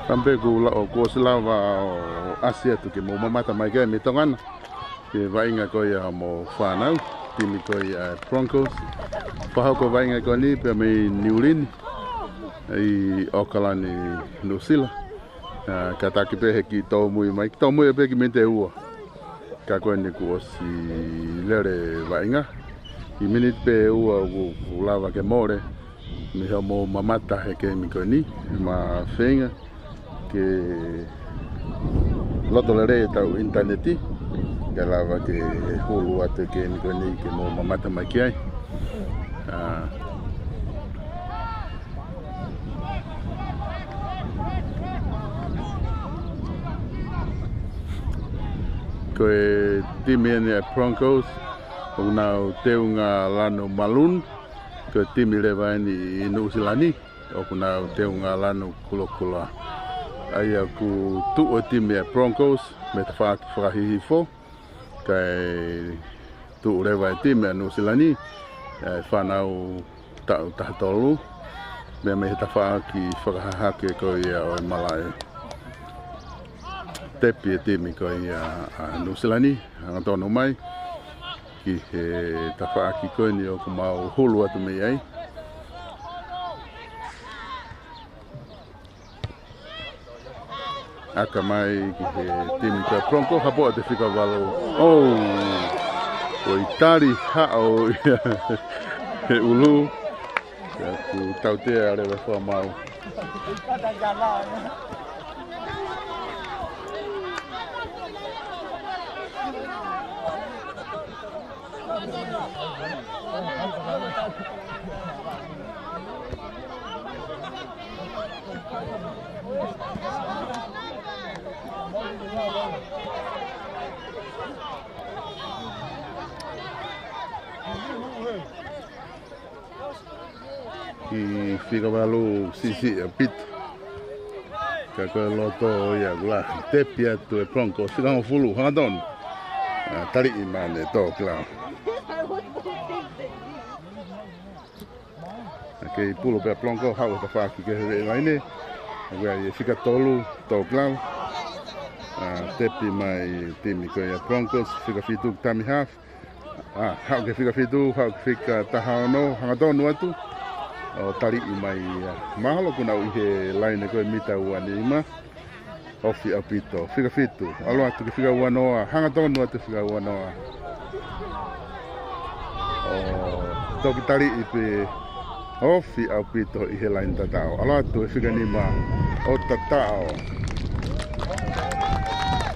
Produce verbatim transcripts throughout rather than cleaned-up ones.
Kampe kuo la-, kuo ʻosi lava ʻo ʻasi atu ke mou mamata mai ki ai mei Tonga na. Ki he vaʻinga ko ia mo fānau, timi ko ia Broncos. Fakahoko vaʻinga ko eni pea mei Niu Lini ʻi ʻAokalani, Nuʻusila. ʻA, kātaki pē he kiʻi tōmui mai, kiʻi tōmui pē kiʻi miniti ʻe ua. Ka ko eni kuo ʻosi lele vaʻinga. ʻI miniti pē ʻe ua kuo, kuo lava ke mole. Mei hoʻomou mamata he keimi ko eni, ʻe ma feinga ke loto lelei ʻetau ʻinitaneti, ke lava ke hulu atu e keimi ko eni ke mou mamata mai ki ai. ʻA, ko e timi eni ʻa e Broncos, ʻoku nau teunga lanu maroon, ko e timi leva eni ʻi Nuʻusila ni, ʻoku nau teunga lanu kulokula. ʻA ia ʻoku tuʻu e timi ʻa e Broncos mei he tafaʻaki fakahihifo, kae tuʻu leva e timi ʻa Nuʻusila ni, ʻa e fānau taʻu taha tolu, meʻa mei he tafaʻaki fakahahake ko ia ʻo e malaʻe. Tepi e timi ko ia ʻa Nuʻusila ni, hangatonu mai ki he tafaʻaki ko eni ʻoku mau hulu atu mei ai. ʻAka mai ki he timi ko ia Broncos, hapo atu e fika valu. ʻOu, ʻoi tali haʻo ia he ʻulu. Pea ʻoku tautea leva e fakamaau. Kiʻi fika valu siʻisiʻi ʻaupito. Ka ko e loto ia ʻoku la tepi atu e Broncos, fika hongofulu, hangatonu. ʻA, taliʻi mai ʻe Tōkilau. ʻA, kei pulu pē ʻa Broncos, haʻu he tafaʻaki ki he laine. ʻA, ko e fika tolu, Tōkilau. ʻA, tepi mai timi ko ia Broncos, fika fitu, Tami Half. ʻA, haʻu ki he fika fitu, haʻu ki he fika taha ono, hangatonu atu. ʻO taliʻi mai, ʻa, mahalo kuo nau ʻi he laine ko e mita ua nima. Ofi ʻaupito, fika fitu, ʻalu atu ki he fika ua noa, hangatonu atu fika ua noa. ʻO toki taliʻi pē, ofi ʻaupito ʻi he laine tataʻo. ʻAlu atu e fika nima, ʻo tataʻo.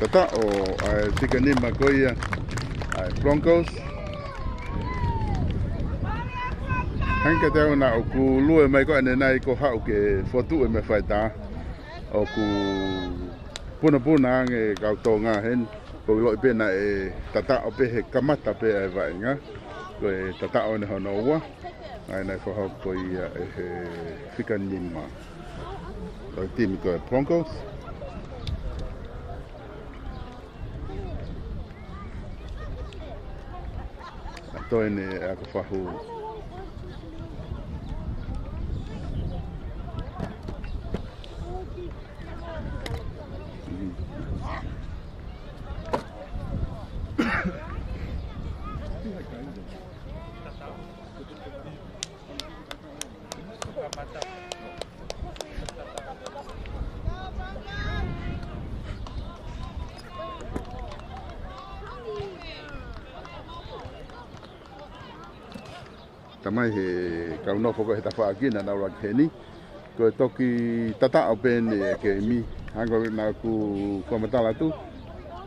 Tataʻo ʻa e fika nima ko ia ʻa e Broncos. Hangē kiate au naʻa ʻoku lue mai ko ʻanenai ko e haʻu ke fotu e meʻa faitā. ʻOku punapuna ange kau Tonga heni, ko e ʻiloʻi pē naʻe tataʻo pē he kamata pē ʻa e vaʻinga. Ko e tataʻo eni hono ua, ʻa ia naʻe fakahoko ia ʻe he fika nima ʻo e timi ko e Broncos. ʻA, toe ʻene ako fahu. Tamai he kau nofo ko ē he tafaʻaki naʻa nau ʻuluaki heni. Ko e toki tataʻo pē eni e keimi. Hangē ko ē naʻa ku fakamatala atu.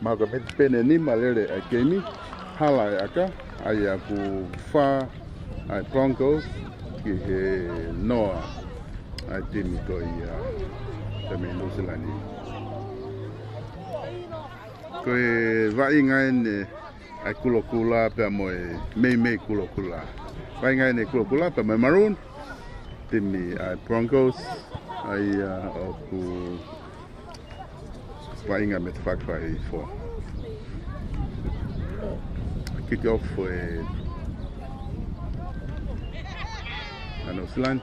Mahalo ko e miniti pē ʻe nima lele ʻa e keimi. Hala e ʻaka, ʻa ia ʻoku fā ʻa e Broncos ki he noa ʻa e timi ko ia ʻa e timi Nuʻusila ni. Ko e vaʻinga eni ʻa e kulokula pea mo e meimei kulokula. Vaʻinga eni kulokula pea mo e Maroon. Timi ʻa e Broncos, ʻa ia ʻoku vaʻinga mei he tafaʻaki fakahihifo. Kick off ʻa e Nuʻusila ni.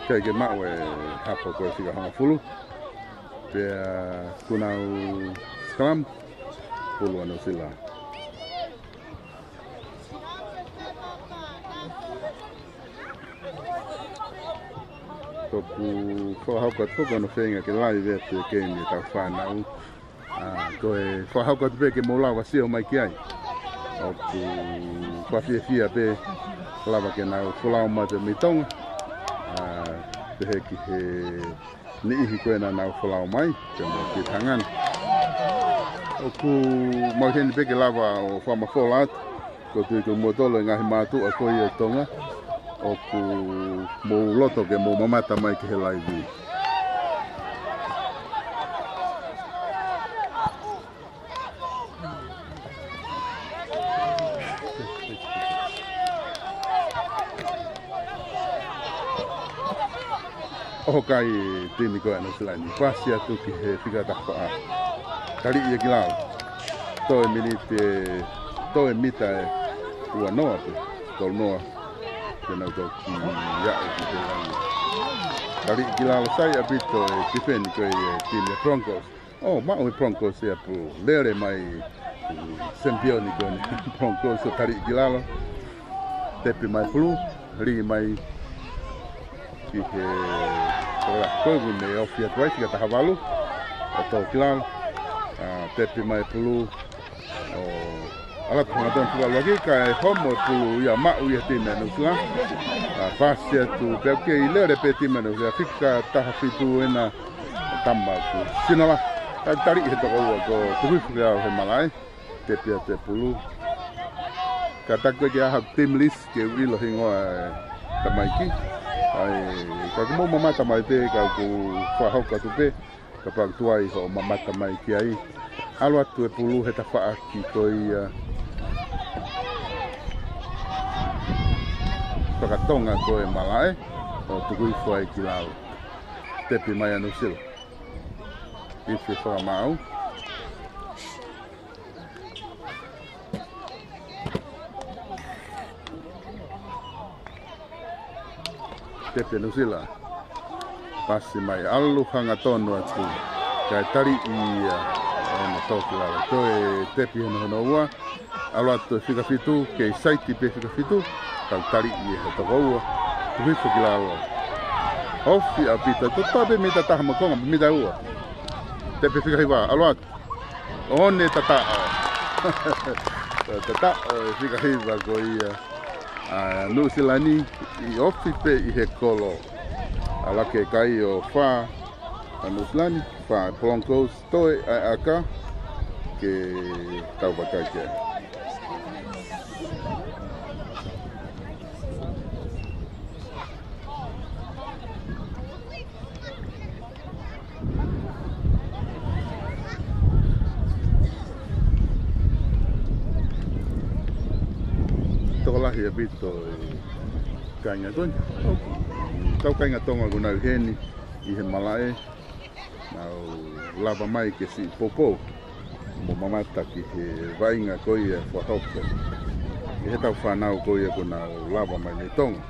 ʻIkai ke maʻu e hapo ko e fika hongofulu. Pea kuo nau scrum, pulu ʻa Nuʻusila. Toku fakahoko atu ko hono feinga ke laivi atu e keimi ʻetau fānau. ʻA, ko e fakahoko atu pē ke mou lava sio mai ki ai. ʻOku fakafiefia pē lava ke nau folau mai pē mei Tonga. ʻA, pehē ki he niʻihi ko ē naʻa nau folau mai, pea mo Pita Hangani. ʻOku mau ʻi heni pē ke lava ʻo fakamafola atu. Ko e tui ko e motolo e ngaahi mātuʻa ko ia ʻi Tonga, ʻoku mou loto ke mou mamata mai ki he laivi. ʻOho kai e timi ko ē ʻa Nuʻusila ni. Pasi atu ki he fika taha fā. Taliʻi ia ki lalo. Toe miniti, toe mita ʻe ua noa pē, tolu noa. Ke nau toki aʻu ki he langi. Taliʻi ki lalo, sai ʻaupito e tifeni ko ē e timi ʻa Broncos. ʻO maʻu e Broncos ia pulu. Lele mai sempioni ko eni Broncos ʻo taliʻi ki lalo. Tepi mai pulu, lī mai ki he, ko e, ko e ʻuhi ne ofi atu ai, fika taha valu. ʻO tō ki lalo. ʻA, tepi mai pulu. ʻO ʻalu atu hangatonu fika ʻuluaki, kae homo e pulu ia maʻu ia timi ʻa Nuʻusila. ʻA, pasi atu, pea kei lele pē timi ʻa Nuʻusila, fika taha fitu ena, tama ʻoku sino lahi. Kae taliʻi he toko ua ko Tukuhifo ki lalo he malaʻe, tepi atu e pulu. Kātaki ke ʻai ha team list ke u ʻilo hingoa e tamaiki. ʻAi, ka ke mou mamata mai pē, ka ʻoku fakahoko atu pē. Kapau ʻoku tuai hoʻo mamata mai ki ai. ʻAlu atu e pulu he tafaʻaki ko ia fakatonga ko ē malaʻe, ʻo tuku hifo ai ki lalo. Tepi mai ʻa Nuʻusila. Ifi fakamaau. Tepi ʻa Nuʻusila. Pasi mai, ʻalu hangatonu atu. Kae taliʻi ia ʻo ne tō ki lalo. Toe tepi hono hono ua. ʻAlu atu e fika fitu, kei saiti pē fika fitu. Kae taliʻi ia he toko ua. Tuku hifo ki lalo. Ofi ʻaupito, totonu pē mita taha mo e konga, mita ua. Tepi fika hiva, ʻalu atu. ʻO ne tataʻo. Tataʻo e fika hiva ko ia ʻa Nuʻusila ni, ʻi ofi pē ʻi he kolo. ʻAlu hake e kai ʻo fā ʻa Nuʻusila ni, fā Broncos, toe ʻa e ʻaka ke tau vakai ki ai. Tokolahi ʻaupito e kāinga ko eni. Tau kāinga Tonga ʻoku nau ʻi heni ʻi he malaʻe. Nau lava mai ke siʻi poupou mo mamata ki he vaʻinga ko ia ʻe fakahoko ʻe heʻetau fānau ko ia kuo nau lava mai mei Tonga.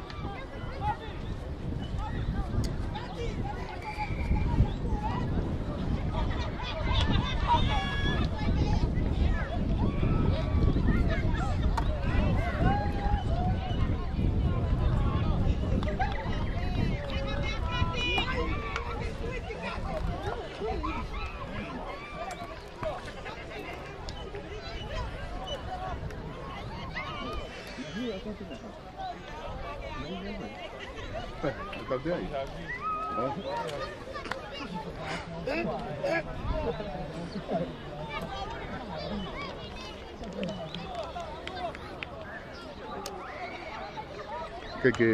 Ke ke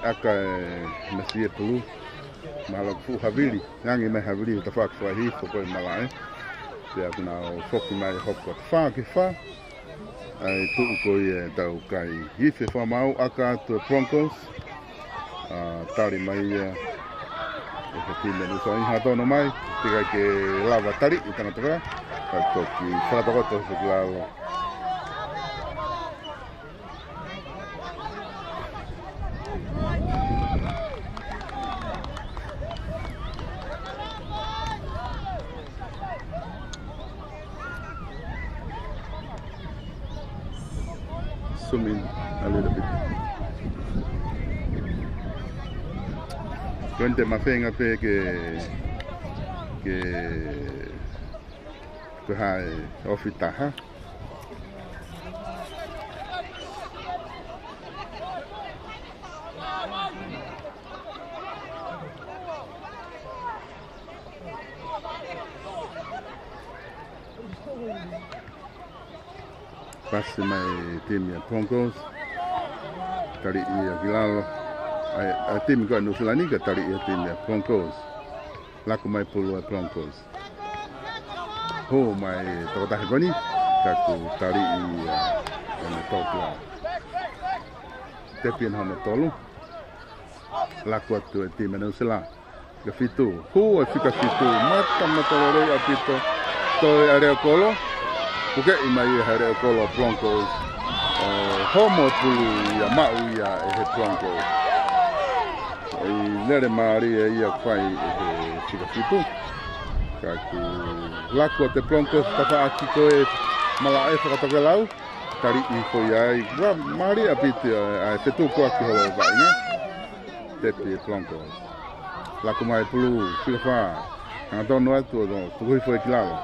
ʻaka e masi e pulu. Mahalo ʻoku fuʻu havili. Ngangi mai havili he tafaʻaki fakahifu ko e malaʻe. Pea kuo nau foki mai hoko atu fā ki fā. ʻAi tuʻu ko ia ʻetau kai. Ifi fakamaau, ʻaka atu e Broncos. ʻA, tali mai ia ʻe he timi ʻa Nuʻusila, ʻi hangatonu mai. Teʻeki ai ke lava taliʻi tangata pē. Kae toki fakatokoto hifo ki lalo. Zoom in a little bit. Ko eni te mafenga pē ke, ke, ke hā e ofi taha. Pasi mai timi ʻa Broncos. Taliʻi ia ki lalo. ʻA e, ʻa e timi ko ē ʻa Nuʻusila ni ka taliʻi ia timi ʻa Broncos. Laku mai pulu ʻa Broncos. Hū mai tokotaha ko eni. Ka kuo taliʻi ia ʻene tō ki lalo. Tepi ʻena hono tolu. Laku atu e timi ʻa Nuʻusila. Fika fitu. Hū e fika fitu. Mata, mata lelei ʻaupito. Toe ʻa e leʻo kolo. Pukeʻi mai ʻe he leʻo kolo Broncos. ʻE, homo pulu ia maʻu ia ʻe he Broncos. ʻI lele mālie ia fai ʻe he fika fitu. Ka kuo laku atu e Broncos tafaʻaki ko e malaʻe fakatokelau. Taliʻi foʻi ai. Ua mālie ʻaupito ʻa e, ʻa e fetukuaki holo vaʻinga. Tepi ʻe Broncos. Laku mai pulu, fika fā. Hangatonu atu ʻo tukuhifo ia ki lalo.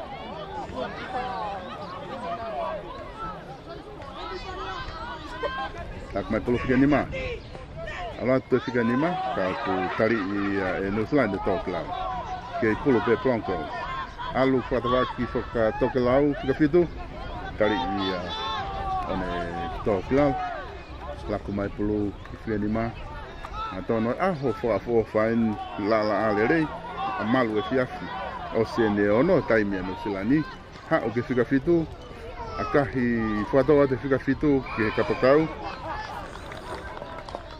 Laku mai pulu fika nima. ʻAlu atu e fika nima, ka kuo taliʻi ia ʻe Nuʻusila ʻene tō ki lalo. Kei pulu pē Broncos. ʻAlu fakatafaʻaki fakatokelau, fika fitu. Taliʻi ia ʻene tō ki lalo. Laku mai pulu ki fika nima. Hangatonu ʻa e ʻaho fakaʻofoʻofa ʻeni, laʻalaʻā lelei, ʻa malu efiafi. ʻOsi ʻeni e ono taimi ʻa Nuʻusila ni. Haʻu ki he fika fitu. ʻAkahi fakatō atu e fika fitu ki he kapakau.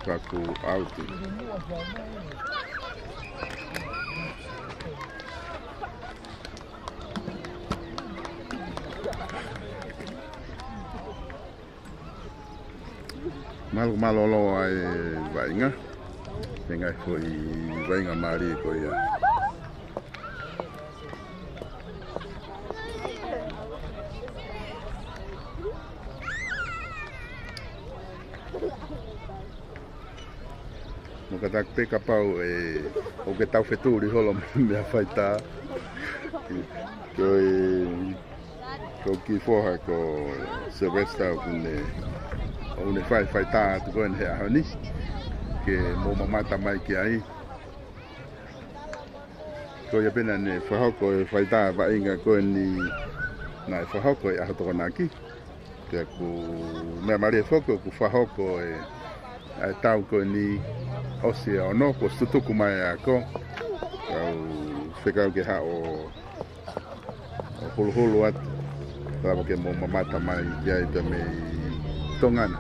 Ka kuo ʻauti. Malu, mālōlō ʻa e vaʻinga. He ngaahi foʻi vaʻinga mālie ko ia. Mo ka taku pē kapau ʻe, ʻoku ke tau fetuli holo mo e meʻa faitā. Ko e, ko e kiʻi foha ko Sylvester ʻoku ne, ʻoku ne fai faitā atu ko eni he ʻaho ni. Ke mou mamata mai ki ai. Ko ia pē naʻa ne fakahoko e faitā vaʻinga ko eni naʻe fakahoko ʻi he ʻaho Tokonaki. Pea ko e meʻa mālie foki ʻoku fakahoko e, ʻa e tau ko eni ʻosi e ono, kuo ʻosi tutuku mai e ako. Kau fekau ke haʻu ʻo, ʻo huluhulu atu. Lava ke mou mamata mai ki ai pea mei Tonga na.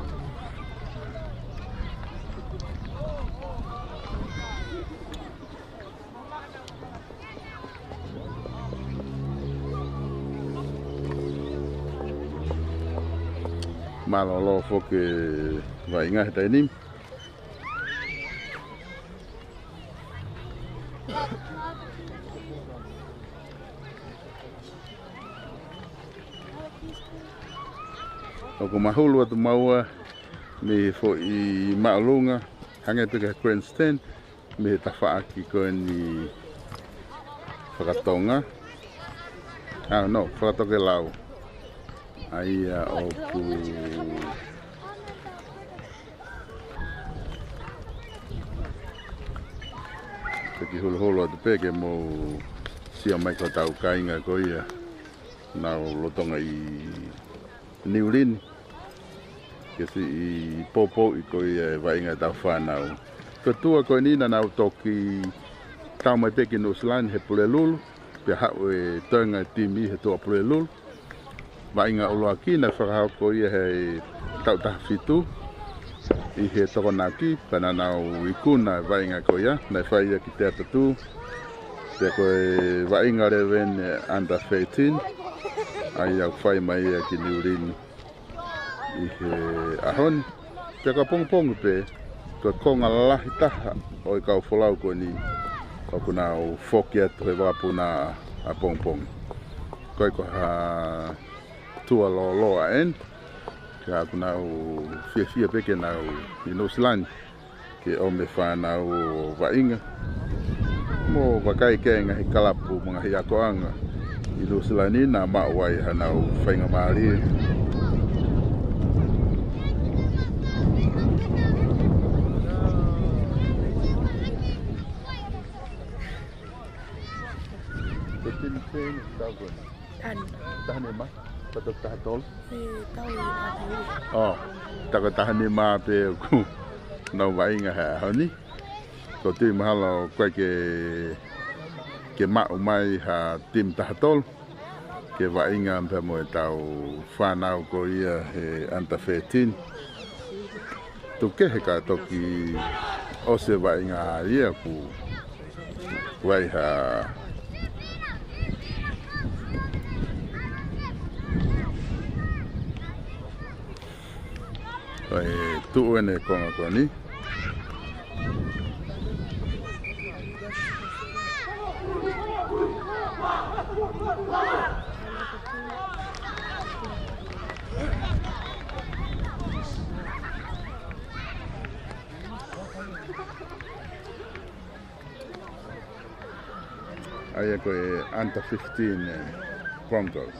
Mālōlō foki e vaʻinga he taimi ni. ʻOku mahulu atu maua mei he foʻi māʻolunga, hangē pē ko e grandstand, mei he tafaʻaki ko eni fakatonga. Ah, no, fakatokelau. ʻA ia ʻoku te kiʻi huluhulu atu pē ke mou sio mai ki hotau kāinga ko ia naʻa nau lolotonga ʻi Niu Lini. Ke siʻi poupouʻi ko ia e vaʻinga ʻetau fānau. Ko e tuʻa ko eni naʻa nau toki tau mai pē ki Nuʻusila ni he Pulelulu, pea haʻu e toenga e timi he Tuʻapulelulu. Vaʻinga ʻuluaki naʻe fakahoko ia he taʻu taha fitu ʻi he Tokonaki, pea naʻa nau ikuna e vaʻinga ko ia, naʻe fai ia ki Te Ata Tū. Pea ko e vaʻinga leveni under thirteen, ʻa ia ʻoku fai mai ia ki Niu Lini ʻi he ʻaho ni. Pea ka pongipongi pē, ko e konga lahi taha ʻo e kau folau ko eni, ʻoku nau foki atu he vakapuna ʻapongipongi. Ko e ko ha tua lōloa eni, Ka ʻoku nau fiefia pē ke nau ʻi Nuʻusila ni ke ʻomi e fānau ʻo vaʻinga mo vakai ki he ngaahi kalapu mo e ngaahi akoʻanga ʻi Nuʻusila ni naʻa maʻu ai haʻanau faingamālie. Ko e timi pē eni, tau ko eni. Taha nima. Taha nima, ka toki taha tolu. Ē, tau ʻi taha tolu. ʻŌ, tā ko e taha nima pē ʻoku nau vaʻinga he ʻaho ni. Ko e timi mahalo ko ē ke, ke maʻu mai ha timi taha tolu ke vaʻinga pea mo ʻetau fānau ko ia he under thirteen. Tuku kehe ka toki ʻosi e vaʻinga ia ʻoku ʻi ai ha ʻai tuʻu ʻene konga ko eni. ʻA ia ko e under fifteen, ē, Broncos.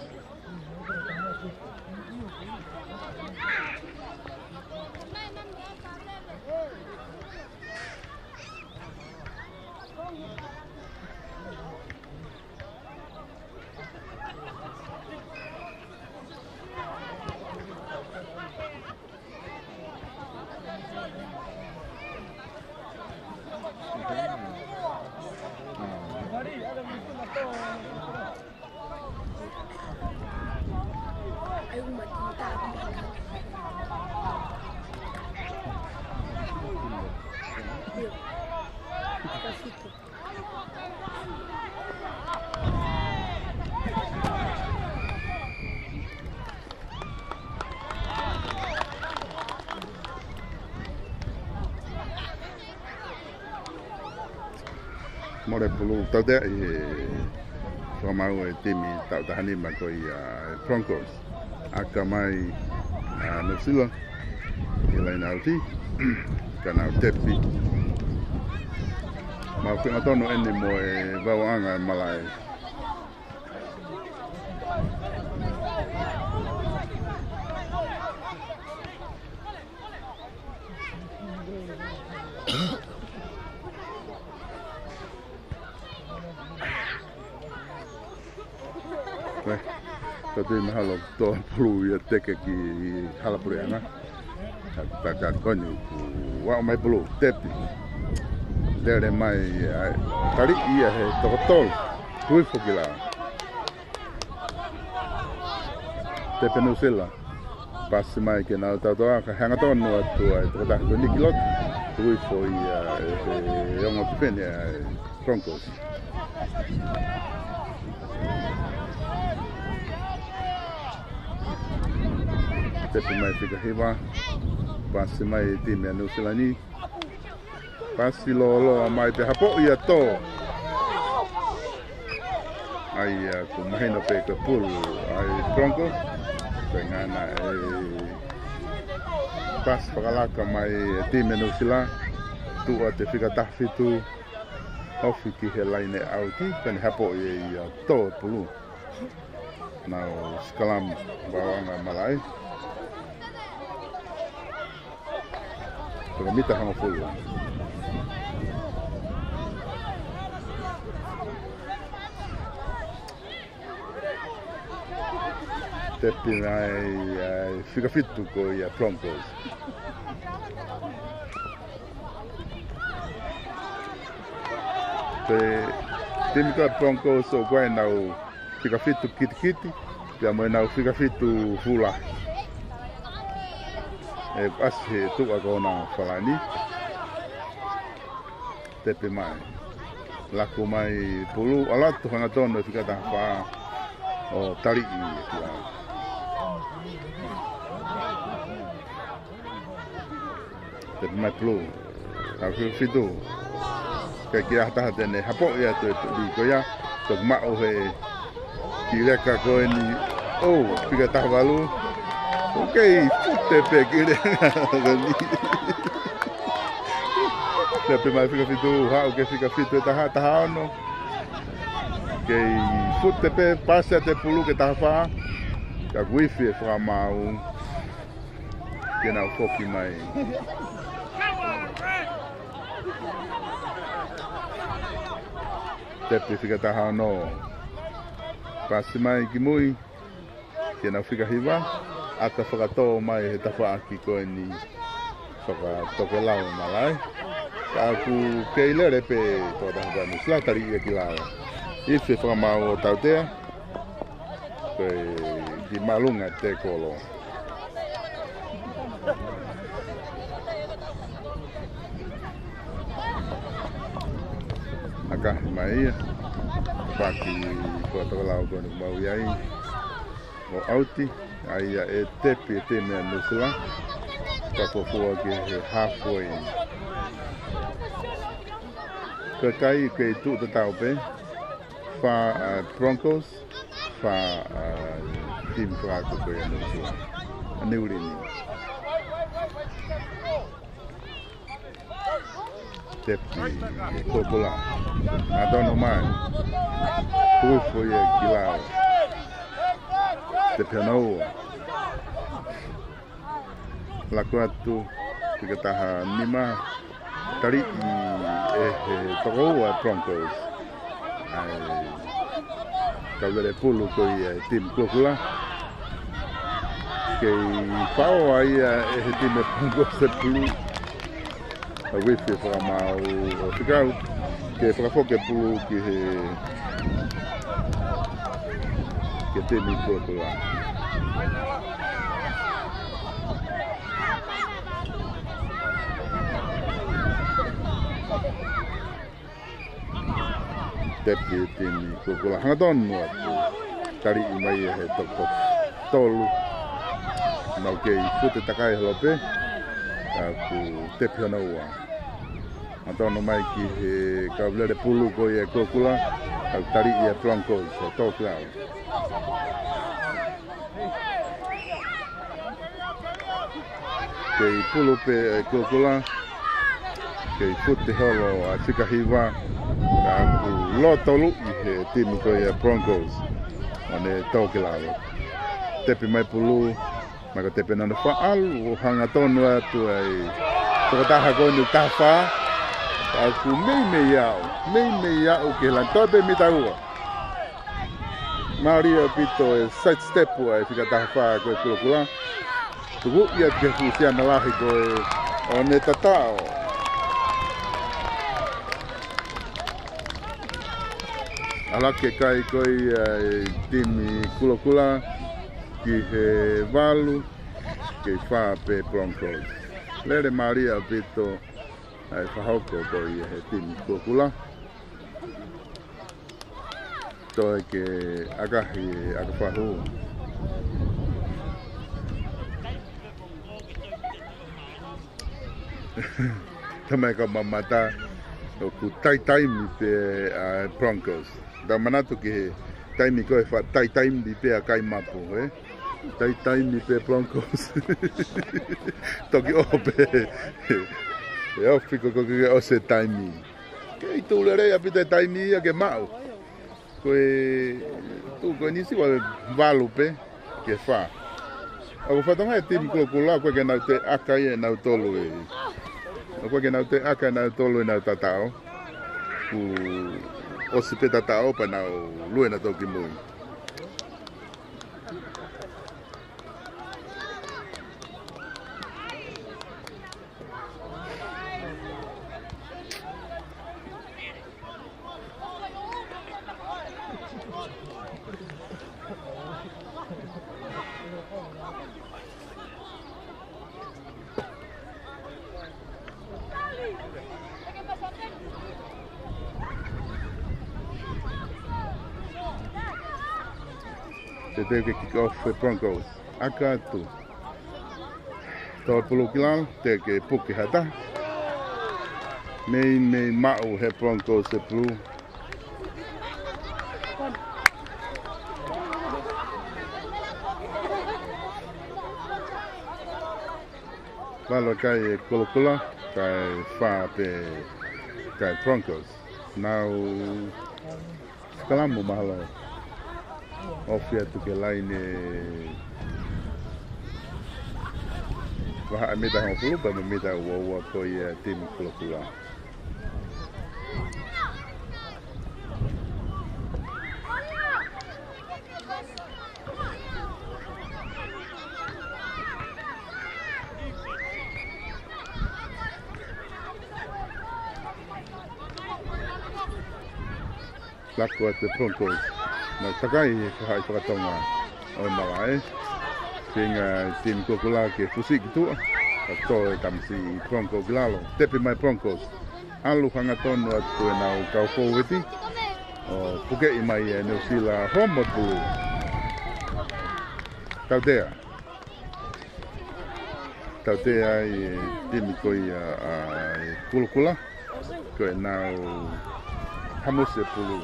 Mole pulu, tauteaʻi he fakamaau e timi taʻu taha nima ko ia e Broncos. ʻAka mai ʻa Nuʻusila ʻi he laine ʻauti, ka nau tepi. Maʻu feinga tonu eni mo e vauʻanga e malaʻe. Ē, ka te mahalo tō pulu ia teke ki hala puleʻanga. Ka, ka, ka ko eni ʻoku ʻaʻu mai pulu, tepi. Lele mai, ʻai, tali ia he toko tolu. Tui foki la. Tepi Nuʻusila. Pasi mai ke nau tautoa, ka hangatonu atu ai tokotaha ko Niki Lotu. Tui foki ia e, e ongo tipeni ʻa e Broncos. Tepi mai fika hiva. Pasi mai e timi ʻa Nuʻusila ni. Pasi lōloa mai pea hapoʻi ʻa e tō. ʻA ia ʻoku mahino pē ko e pulu ʻa e Broncos. Pea ngana e pasi fakalaka mai e timi Nuʻusila. Tuʻu atu e fika taha fitu. Ofi ki he laine ʻauti, pea ne hapoʻi ʻe ia ʻa e tō e pulu. Nau sikalam vauʻanga malaʻe. Toko mita hongofulu. Tepi mai ʻa e fika fitu ko ia Broncos. Pea timi ko ia Broncos ʻoku ʻi ai ʻenau fika fitu kitekite, pea mo ʻenau fika fitu fula. ʻE ʻasi he tuʻa ko ena falani. Tepi mai. Laku mai pulu, ʻalu atu hangatonu e fika taha fā ʻo taliʻi e fika. Tepi mai pulu. Ka fika fitu. Ka ʻikai ha taha te ne hapoʻi atu e tuli ko ia. Toki maʻu he kiʻi leka ko eni. ʻO, fika taha valu. ʻOku kei fute pē ki he lea. Tepi mai fika fitu, haʻu ki he fika fitu ʻe taha, taha ono. Kei fute pē, pasi atu e pulu ki he taha fā. Ka kuo ifi e fakamaau. Ke nau foki mai. Tepi fika taha ono. Pasi mai ki mui. Ke nau fika hiva. ʻAta fakatō mai he tafaʻaki ko eni. Fakatokelau malaʻe. Ka ʻoku kei lele pē ko e taha ko eni. Sila tali ia ki lalo. Ifi e fakamaau ʻo tautea. Ko e ki māʻolunga e kolo. ʻAkahi mai ia. Faki ko e tokelau ko eni mau i ai. ʻO ʻauti, ʻa ia ʻe tepi e timi ʻa Nuʻusila. Ka ko fua ki he halfway. Ko e kai kei tuʻu tatau pē. Fā ʻa Broncos, fā ʻa timi fakaako ko ia Nuʻusila. ʻA Niu Silani. Tepi, Kulokula. Hangatonu mai. Tuku ia ki lalo. Tepi hono ua. Laku atu, fika taha nima, taliʻi ʻe he tokoua Broncos. ʻA e kau lele pulu ko ia e timi Kulokula. Kei faʻo ia ʻe he timi Broncos e pulu. ʻA uifi e fakamaau ʻo fekau ke fakafoki e pulu ki he, ki he timi Kulokula. Tepi e timi Kulokula. Hangatonu atu. Taliʻi mai ʻe he toko tolu. Mau kei fute takai holo pē. Ka kuo tepi hono ua. Hangatonu mai ki he kau lele pulu ko ia Kulokula. Kau taliʻi ʻa Broncos ʻo tō ki lalo. Kei pulu pē ʻa Kulokula. Kei fute holo ʻa e fika hiva. Ka kuo loto luʻi he timi ko ia Broncos. ʻO ne tō ki lalo. Tepi mai pulu. Maka tepi nana faʻalu ʻo hangatonu atu ai. Tokotaha ko eni taha fā. Ka kuo meimei aʻu. Meimei aʻu ki he lani. Toe pē mita ua. Mālie ʻaupito e side step ʻa e fika taha fā ko e Kulokula. Tuku ia ki he fuʻu siana lahi ko ē ʻo ne tataʻo. ʻAlaki e kai ko ia e timi Kulokula ki he valu, kei fā pē Broncos. Lele mālie ʻaupito ʻa e fakahoko ko ia he timi Kulokula. Toe ke ʻakahi ʻa e fahu. Tamai ka mamata, ʻoku taitaimi pē ʻa e Broncos. Tau manatu ki he taimi ko ē faʻa taitaimi pē ʻa e kai mapu, ē? Taitaimi pē Broncos. Toki ʻoho pē. ʻE ofi ko ē ke ʻosi e taimi. Kei tuʻu lelei ʻaupito e taimi ia ke maʻu. Ko e tuʻu ko eni siʻi valu pē ki he fā. ʻOku fatongia e timi Kulokula, ʻoku ʻikai ke nau toe ʻaka ia ʻe nautolu ē. ʻOku ʻikai ke nau toe ʻaka ʻe nautolu ʻenau tataʻo. Kuo ʻosi pē tataʻo pea nau lue nautolu ki mui. Te teu ke kick off e Broncos. ʻAka atu. Tō e pulu ki lalo, te ke puke hata. Meimei maʻu he Broncos e pulu. Valu e kai e Kulokula, kae fā pē kai Broncos. Nau sikalamu mahalo. Ofi atu ki he laine. Vahaʻa mita hongofulu pea mo e mita ua ua ko ia e timi Kulokula. Laku atu e Broncos. Nau takai he faʻahi fakatonga ʻo e malaʻe. Feinga e timi Kulokula ke fusi ki tuʻa. Ka tō e tamasiʻi Broncos ki lalo. Tepi mai Broncos. ʻAlu hangatonu atu ʻenau kau fōueti ʻo pukeʻi mai e New Zealand homo pulu. Tautea. Tautea ai e timi ko ia ʻa e Kulokula. Ko ʻenau hamusi e pulu.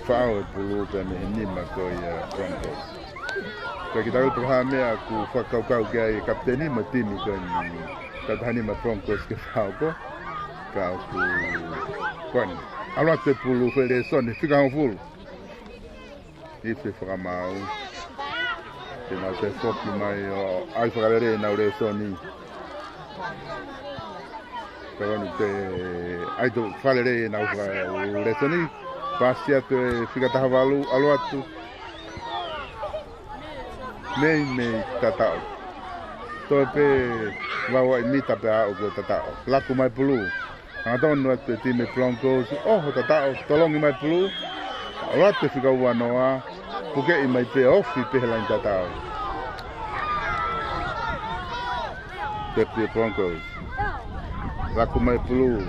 Faʻao e pulu pea mei he nima ko ia Broncos. Ko e kiʻi tau pē ha meʻa ʻoku fakakaukau ki ai e kapiteni mo e timi ko eni. Ka taha nima Broncos ke faʻao ko. Ka ʻoku ko eni. ʻAlu atu e pulu fai lēsoni fika hongofulu. Ifi fakamaau. Te nau toe foki mai ʻo ʻai fakalelei ʻenau lēsoni. Ka ʻoku nau toe ʻai toe fakalelei ʻenau faka-, lēsoni. Pasi atu e fika taha valu, ʻalu atu. Meimei tataʻo. Toe pē valu ai mita pea aʻu ki he tataʻo. Laku mai pulu. Hangatonu atu e timi Broncos, ʻoho tataʻo, tolongi mai pulu. ʻAlu atu e fika ua noa, pukeʻi mai pē ofi pē he laine tataʻo. Tepi e Broncos. Laku mai pulu.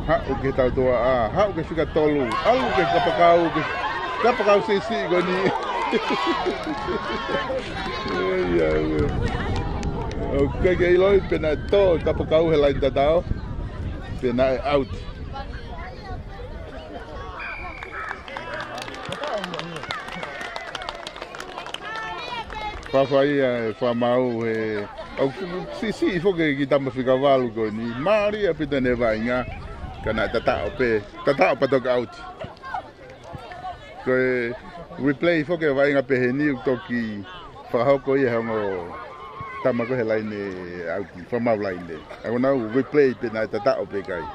Haʻu ki he tautoaʻa, haʻu ki he fika tolu, ʻalu ki he kapakau, ki he kapakau siʻisiʻi ko eni. ʻIo, ʻio. ʻOku ʻikai ke ʻiloʻi pe naʻe tō e kapakau he laine tataʻo. Pe naʻe ʻauti. Fafai ia e fakamaau he, ʻoku siʻisiʻi foki e kiʻi tama fika valu ko eni. Mālie ʻaupito ʻene vaʻinga, ka naʻe tataʻo pē, tataʻo pea toki ʻauti. Ko e replay foki e vaʻinga pehē ni ʻoku toki fakahoko ia he ongo tama ko ē he laine ʻauti, fakamaau laine. ʻA ia ko ʻenau replay pe naʻe tataʻo pe ʻikai.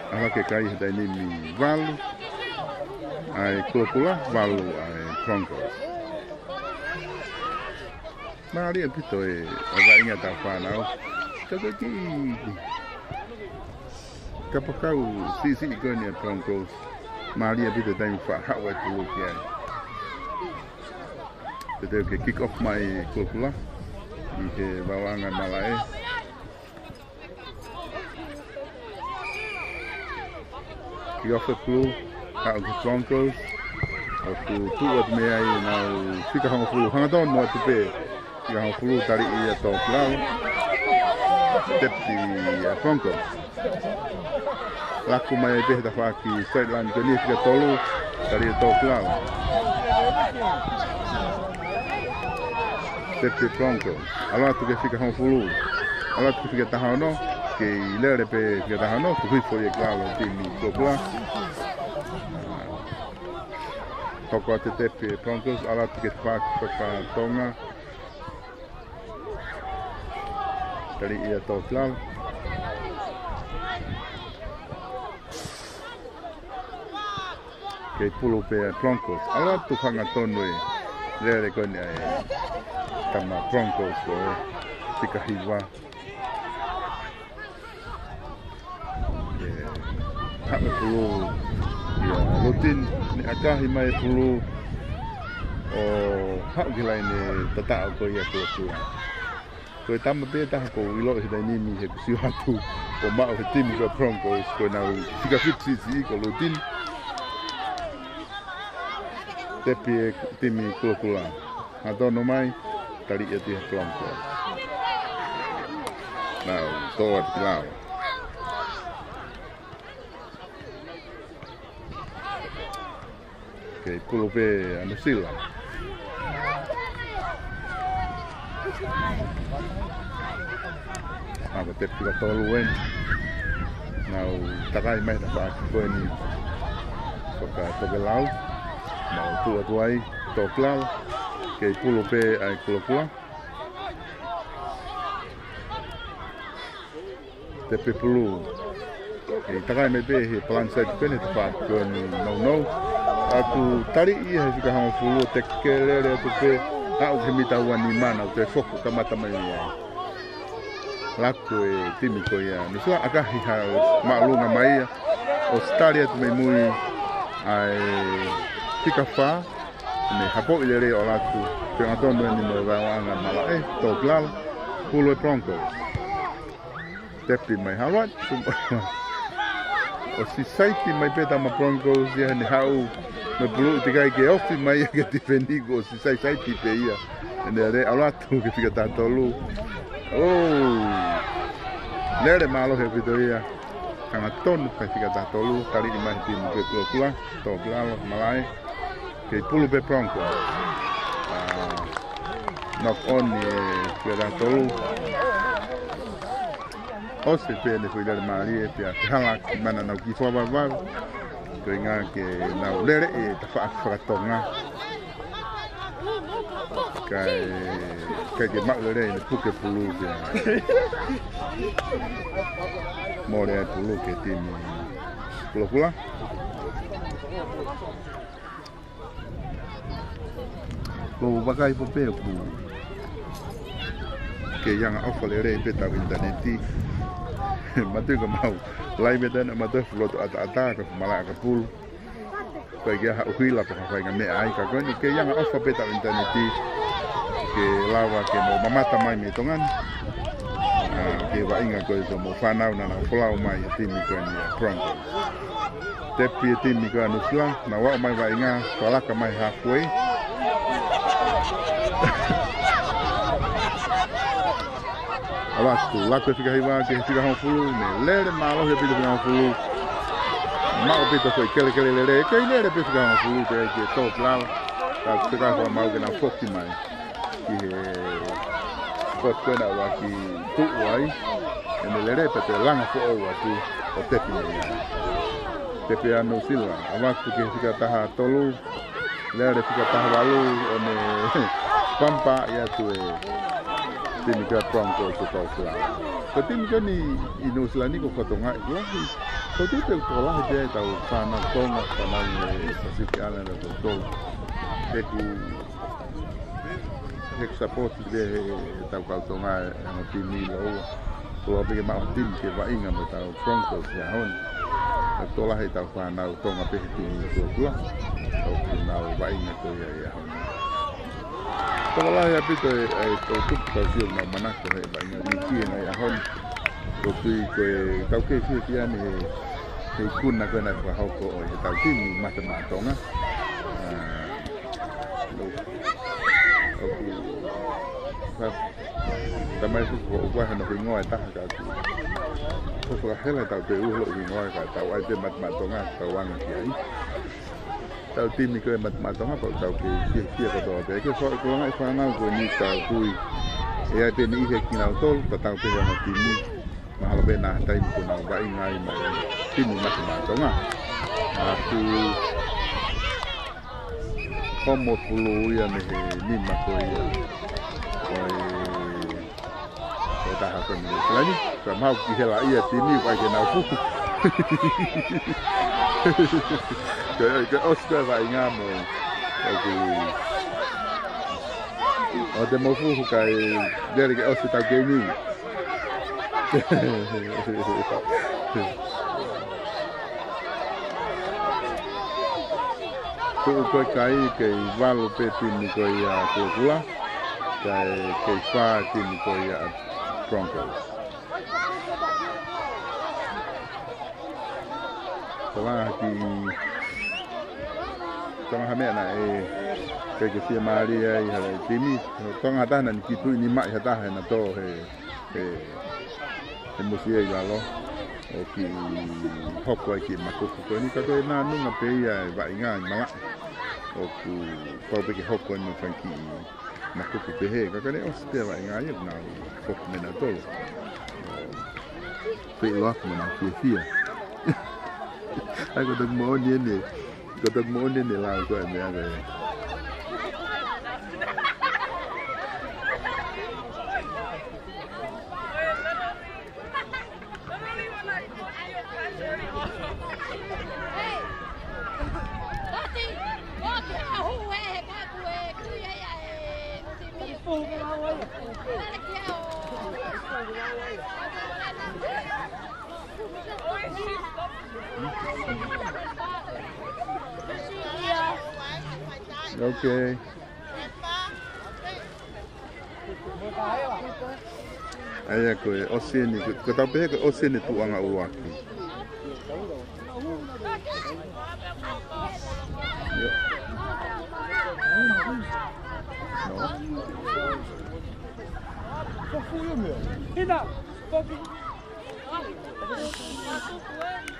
ʻAlu ki he kai he taimi ni, valu ʻa e Kulokula, valu ʻa e Broncos. Mālie ʻaupito e vaʻinga ʻa e fānau. Ka ko e kiʻi kapakau siʻisiʻi ko eni ʻa e Broncos. Mālie ʻaupito e taimi faʻa haʻu ai e pulu ki ai. Teuteu ke kick off mai Kulokula ʻi he vaoʻanga malaʻe. Kick off e pulu, haʻu ki he Broncos. ʻOku tuʻu atu mei ai ʻenau fika hongofulu, hangatonu atu pē. Fika hongofulu, taliʻi ia tō ki lalo. Tepi e Broncos. Laku mai pē he tafaʻaki sideline ko eni, fika tolu, taliʻi ia tō ki lalo. Tepi e Broncos. ʻAlu atu ki he fika hongofulu. ʻAlu atu ki he fika taha ono. Kei lele pē fika taha ono, kuo hifo ia ki lalo e timi Kulokula. Hoko atu e tepi e Broncos, ʻalu atu ki he tafaʻaki fakatonga. Taliʻi ia tō ki lalo. Kei pulu pē ʻa e Broncos. ʻAlu atu hangatonu e lele ko eni ʻa e tama Broncos ko e fika hiva. ʻE, haʻu e pulu ia Lutin, ne ʻakahi mai e pulu ʻo haʻu ki he laine tataʻo ko ia Kulokula. Ko e tama pē taha ʻoku ou ʻiloʻi he taimi ni he ʻoku sio atu ʻo maʻu he timi ko e Broncos ko ʻenau fika fitu siʻisiʻi ko Lutin. Tepi e timi Kulokula. Hangatonu mai, taliʻi atu ʻe he Broncos. Nau tō atu ki lalo. Kei pulu pē ʻa Nuʻusila. Ako tepi ka tolu eni. Nau takai mai he tafaʻaki ko eni. Fakatokelau. Nau tuʻu atu ai, tō ki lalo. Kei pulu pē ʻa e Kulokula. Tepi pulu. ʻE takai mai pē he palani saiti pē ʻeni he tafaʻaki ko eni nounou. ʻOku taliʻi ia he fika hongofulu, tekelele atu pē. Aʻu ki he mita ua nima naʻa toe foki kamata mai ia. Laku e timi ko ia Nuʻusila, ʻakahi ha māʻolunga mai ia. ʻOsi tali atu mei mui ʻa e fika fā. Ne hapoʻi lelei ʻo Laku. Pea ʻatonu eni mo e vaoʻanga malaʻe, tō ki lalo. Pulu e Broncos. Tepi mai haluat. ʻOsi saiti mai pē tama Broncos ia ne haʻu mo e pulu ʻikai ke ofi mai ia ke tifeni kuo ʻosi sai saiti pē ia. Ne lele ʻalu atu ki he fika taha tolu. ʻOu. Lele mālohi ʻaupito ia. Hangatonu kai fika taha tolu, taliʻi mai he timi ko e Kulokula, tō ki lalo, malaʻe. Kei pulu pē Broncos. ʻA, knock on e fika taha tolu. ʻOsi pē ʻene foʻi lele mālie, pea ke hala ki mana nau kiʻi fakavavevave. Ko e ʻuhinga ke nau lele e tafaʻaki fakatonga. Kae, kae ke maʻu lele ʻene puke pulu ke mole ai pulu ki he timi Kulokula. Ko vakai po pē ʻoku kei anga ʻofa lelei pē ʻetau ʻinitaneti. Mātuʻaki mau. Lai me tana mātuʻaki fuloto ʻataʻatā ka malaʻe ka pulu. Ko e ke aha ʻuhila pa ka fai ngā meʻa ai ka ko eni kei anga ʻofa pē ʻetau ʻinitaneti. Ke lava ke mau mamata mai mei Tonga ni. ʻA, ke vaʻinga ko e ko mau fānau naʻa nau folau mai e timi ko eni ʻa Broncos. Tepi e timi ko ē ʻa Nuʻusila, nau aʻu mai vaʻinga, fakalaka mai halfway. ʻAlu atu, laku e fika hiva ki he fika hongofulu, ne lele mālohi ʻaupito fika hongofulu. Maʻu ʻaupito foʻi kelekele lele, kei lele pē fika hongofulu, pea ke tō ki lalo. Ka fika hongofulu mau ke nau foki mai ki he spot ko ē naʻa ʻoku tuʻu ai, ʻene lele pea toe langa foʻou atu ʻo tepi mai ai. Tepi ʻa Nuʻusila, ʻalu atu ki he fika taha tolu, lele fika taha valu, ʻo ne pampa ia atu e timi ko ē ʻa Broncos ʻo tau kula. Ko e timi ko eni ʻi Nuʻusila ni ko e kotoa ʻi lahi. Ko e timi ko e lahi pē ʻetau fānau Tonga, fānau ʻi he Pacific Island ʻo tau. He ʻoku He ʻoku sapoti pē he, he tau kau Tonga e ongo timi ʻi lalo. Ko e pē ke maʻu ha timi ke vaʻinga mo ʻetau Broncos he ʻaho ni. ʻOku tokolahi ʻetau fānau Tonga pē he timi Kulokula. ʻOku nau vaʻinga ko ia he ʻaho ni. Tokolahi ʻaupito e, e tau tupu tau sio nau manako he vaʻinga liiki he ngaahi ʻaho ni. Ko e tui ko e tau kei fiefia ni he, he ikuna ko ē naʻe fakahoko ʻo e he tau timi Mate Maʻa Tonga. ʻA, ʻOku, ka, ka mai fuku ko ʻoku ʻi ai hano hingoa ʻe taha ka ʻoku. Ko fakahela tau pē ua holo hingoa ka tau ʻai pē Mate Maʻa Tonga, tau anga ki ai. Tau timi ko ē Mate Maʻa Tonga, pau tau ke, ke, ke kotoa pē. Ke fo-, ko e ngaahi fānau ko eni tau tui. ʻE ʻi ai pē ni ʻi he kinautolu, ka tau pē hano timi. Mahalo pē naʻa taimi ko ē nau vaʻinga ai mai timi Mate Maʻa Tonga. ʻA, ʻoku hongofulu ia mei he nima ko ia. Ko e, ko e taha ko eni. Lani, ka mau ki hela ia timi, ʻoku ʻikai ke nau fuhu. Ke, ke ʻosi ko e vaʻinga mo. ʻOku, ʻoua te mou fuhu kae lele ke ʻosi tau keimi. Tuʻu ko e kai kei valu pē timi ko ia Kulokula, kae kei fā timi ko ia Broncos. Tala ki, tala ha meʻa naʻe, kei ke fiemālie ai ha timi, Tonga ha taha naʻe kiʻi tuʻi nima ʻi ha taha ʻena tō he, he, he musie ʻi lalo, ʻo kiʻi hoko ai kiʻi makupu ko eni ka ko e nānunga pē ia e vaʻinga ʻi malaʻe. ʻOku pau pē ke hoko ʻeni mo e fanga kiʻi makuku pehē, ka ka ne ʻosi pē vaʻinga ia, ʻoku nau foki mei nautolu. Pē ʻilo aku mo nau fiefia. ʻAi, ko e toki moʻoni ʻeni, ko e toki moʻoni ʻeni lau ko e meʻa ko ē. Okay. ʻA ia ko e ʻosi ʻeni, ko, ko e tau pehē ko e ʻosi ʻeni e tuʻuʻanga ʻuluaki. No.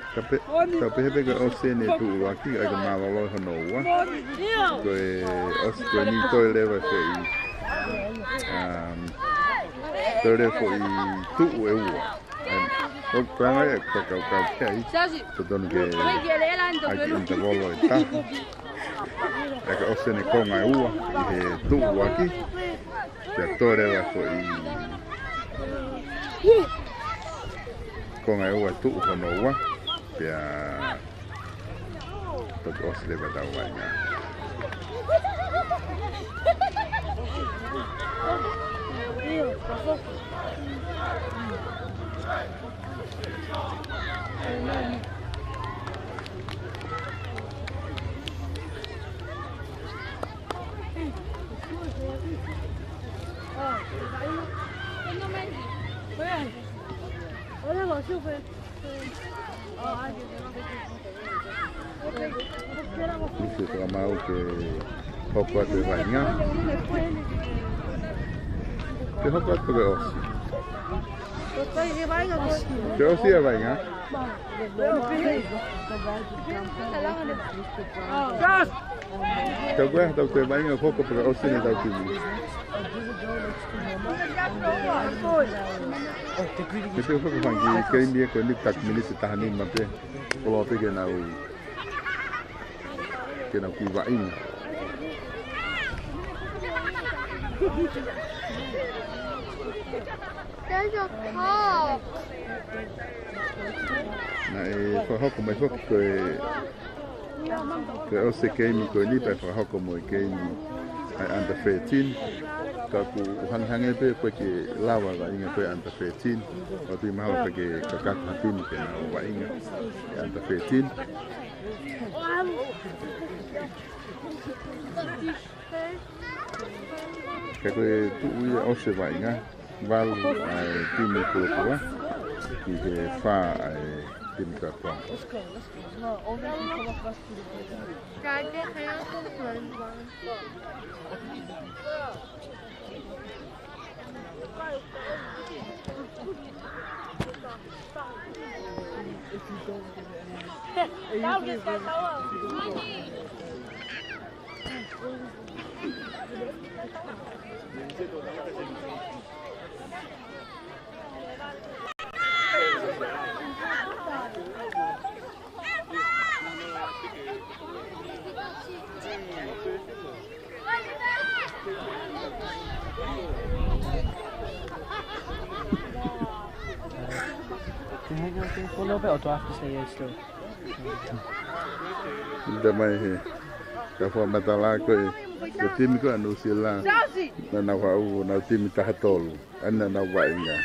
Ka pe, ka pehē pē ko e ʻosi ʻeni e tuʻu ʻuluaki, ʻai ke mālōlō hono ua. Ko e ʻosi ko eni toe leva e foʻi, um, toe leva e foʻi tuʻu ʻe ua. Um, ʻoku anga e fakakaukau ki ai. Totonu ke ʻai ke interval ʻe taha. ʻAi ke ʻosi ʻeni e konga ʻe ua ʻi he tuʻu ʻuluaki. Pea toe leva e foʻi konga ʻe ua e tuʻu hono ua. Pea toki ʻosi leva ʻetau vaʻinga. Nisi, fakamāu ke hoko atu e vaʻinga. Ke hoko atu ke ʻosi. Ke ʻosi e vaʻinga. Tau koe, tau koe vaʻinga hoko pea ʻosi ʻeni ʻetau timi. Mete hoko fanga kiʻi keimi ē ko eni, taku miniti taha nima pē. Koloa pē ke nau, ke nau kiʻi vaʻinga. There's a car. Naʻe fakahoko mai foki ko e, ko e ʻosi e keimi ko eni pea fakahoko mo e keimi ʻa e under thirteen. Ka ʻoku hangehangē pē pe ʻe lava vaʻinga ko e under thirteen. ʻOku ʻi ai mahalo ka ke kakato ha timi ke nau vaʻinga e under thirteen. Ka ko e tuʻu ia ʻosi e vaʻinga, valu ʻa e timi Kulokulo, ki he fā ʻa e timi Kakoa. Te heke o te kono pe o to after say yes to. Ita mai he. Ka fua matala ko e, ko e timi ko ʻa Nuʻusila. Naʻa nau haʻu, nau timi taha tolu. ʻAna nau vaʻinga.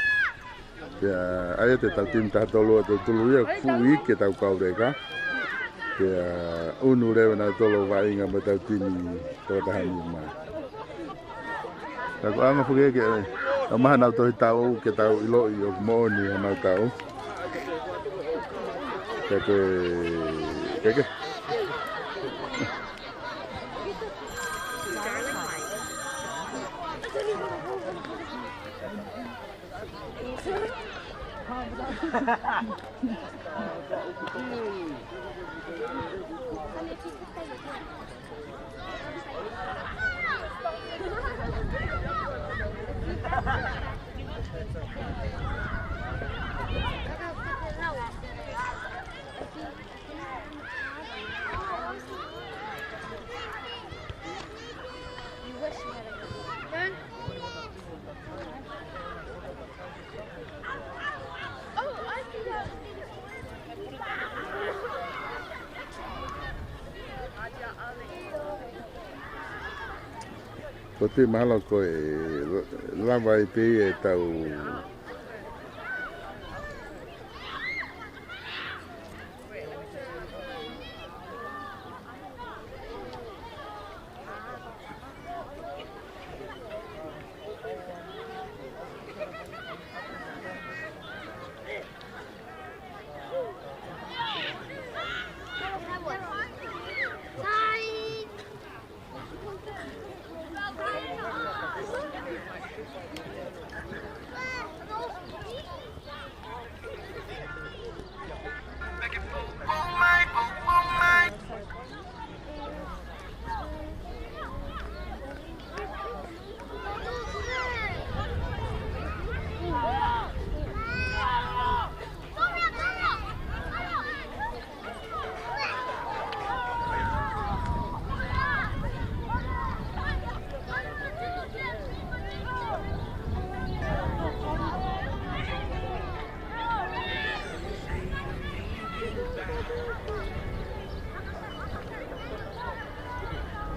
Pea, ʻa ia te tau timi taha tolu ʻa tautolu ia, fuʻu iiki ʻetau kau leka. Pea, ʻunu leva nautolu vaʻinga mo ʻetau timi toko taha nima. Ka ko e anga foki ke, ʻa maha nau tohi tau ke tau ʻiloʻi ʻoku moʻoni ʻa nau tau. Ka ke, ka ke. Ko e mahalo ko e lava ai pē ʻetau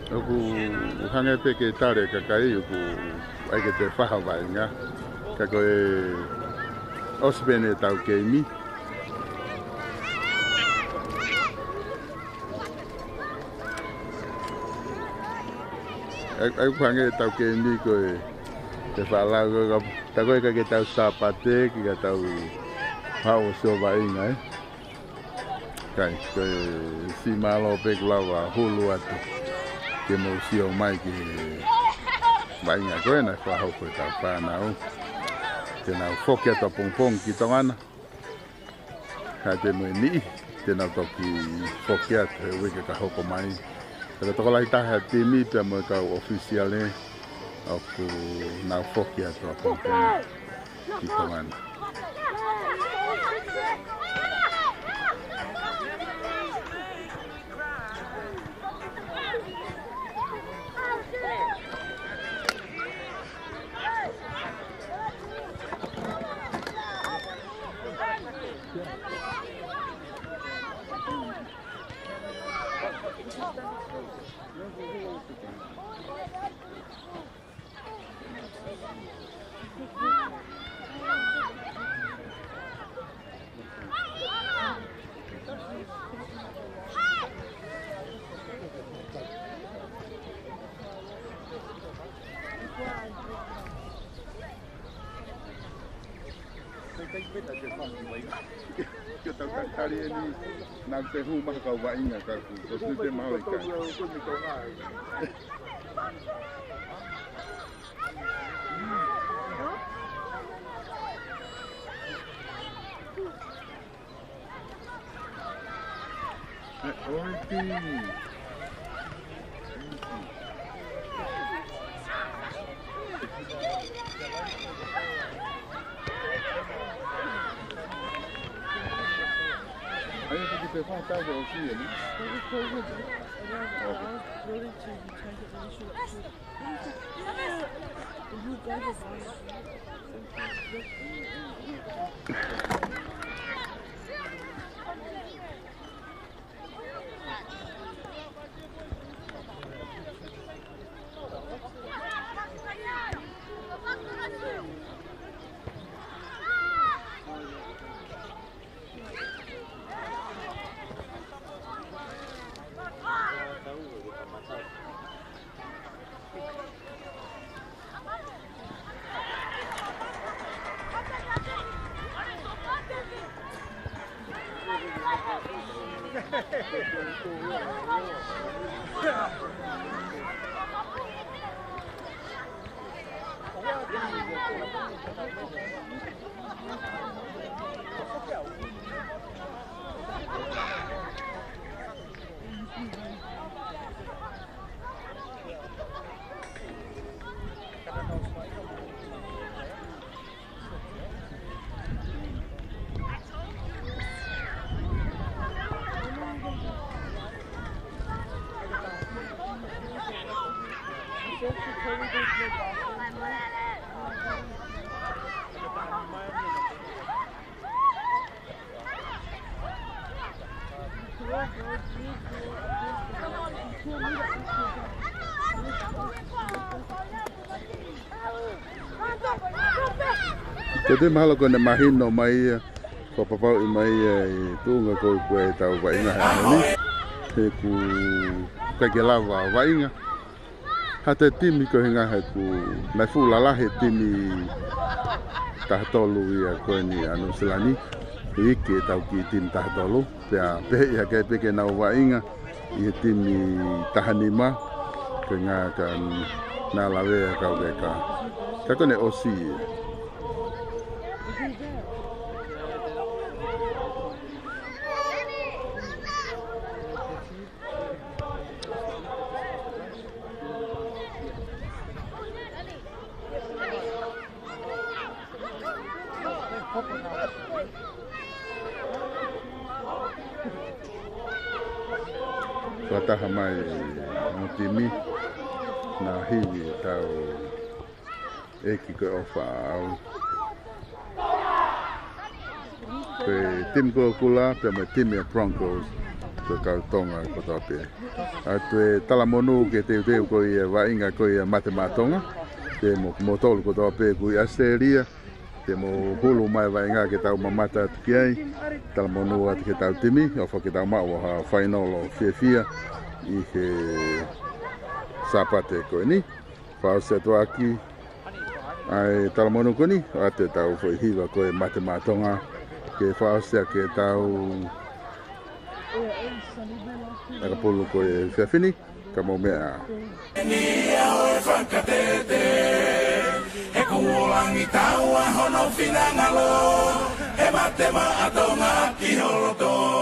ʻOku hangē pē ko e tali ʻa e kakai ʻoku ʻai ke toe fai ha vaʻinga. Ka ko e ʻosi pē eni ʻetau keimi. ʻOku hangē ʻetau keimi ko e, ko e faʻa lau ko e ka, tā ko e ka ke tau Sāpate, ke ka tau haʻu ʻo sio vaʻinga, ē. Kai, ko e siʻi mālō pē kuo lava hulu atu ke mou sio mai ki he vaʻinga ko ē naʻe fakahoko ʻe he kau fānau. Te nau foki atu ʻapongipongi ki Tonga na. Ka te mo e niʻihi te nau toki foki atu he uike ka hoko mai. Ka ko e tokolahi taha ʻa e timi pea mo e kau ʻōfisiale ʻoku nau foki atu ʻapongipongi ki Tonga na. Ke tau tatali eni, naʻa te hū mai kau vaʻinga ka ku, ko su te mau i kai. Ko e mahalo ko ʻene mahino mai ia, ko e papauʻi mai ia ʻi he tuʻunga ko ē ʻoku ʻi ai ʻetau vaʻinga he ʻaho ni. He ʻoku ʻikai ke lava vaʻinga ha toe timi ko e ʻuhinga he ʻoku nau fuʻu lalahi e timi taha tolu ia ko eni ʻa Nuʻusila ni. ʻIkai ke tau kiʻi timi taha tolu. Pea pehē ia ke pē ke nau vaʻinga ʻi he timi taha nima. Ko e ʻuhinga ka na lavea kau ke ka. Ka ko ʻene ʻosi ia. Fakataha mai ʻa e timi, na hivi ʻetau ʻEiki ko e ʻOfa ʻAʻau. Ko e timi Kula Kula, pea mo e timi ʻa Broncos, ko e kau Tonga kotoa pē. ʻOatu e talamonū ki he teuteu ko ia vaʻinga ko ia Mate Maʻa Tonga. Pea mo kimoutolu kotoa pē ʻoku ʻi ʻAositelēlia, pea mou hulu mai vaʻinga ke tau mamata atu ki ai. Talamonū atu ki heʻetau timi, ʻofa ke tau maʻu ha fainolo fiefia ʻi he Sāpate ko eni. Fakaʻosi atu ʻaki ʻa e talamonū ko eni, ʻoatu ʻetau foʻi hiva ko e Mate Maʻa Tonga, ke fakaʻosi ʻaki ʻetau ʻakapulu ko e efiafi ni, ka mou meʻa ā. Ni a o e fakatete, he kuo langi taua hono finangalo, he Mate Maʻa Tonga ki ho loto.